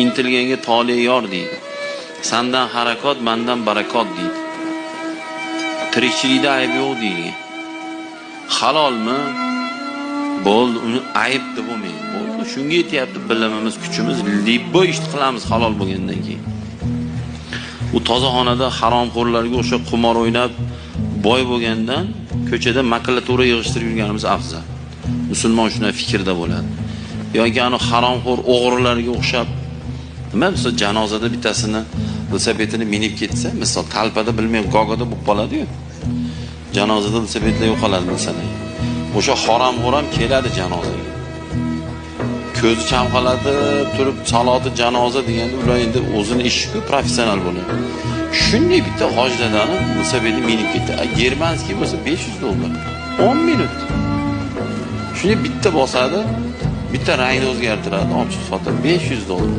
Intilganga tole yor deydi. Sandan harakot, mandan barakot deydi. Tirikchilikda ayb yo'q deyilgan. Halolmi? Bo'ldi, uni ayb deb bo'lmaydi. Bo'ldi, shunga yetyapti bilimimiz, kuchimiz, любой ishni qilamiz halol bo'lgandan keyin. U toza xonada haromxo'rlarga o'xshab qumor o'ynab boy bo'lgandan ko'chada makulatura yig'ishtirib yurganimiz afzal. Musulmon shunday fikrda bo'ladi. Yoki ani haromxo'r o'g'rilarga o'xshab nima misol janozada bittasini velosipedini minib ketsa, misol talpada bilmay gogada bo'lib qoladi-yu. Janozada velosipedlar yo'qoladi masalan. O'sha haromxo'r ham keladi janozaga. Ko'zi chamqalatib turib saloti janoza deganda ular endi o'zini ishi-ku, professional bo'ladi. Shunday bitta hojladani velosipedni minib ketdi. Germanskiy bo'lsa $500. 10 minut. Shunday bitta bosadi, bitta rangni o'zgartiradi, olib chiqib sotadi $500.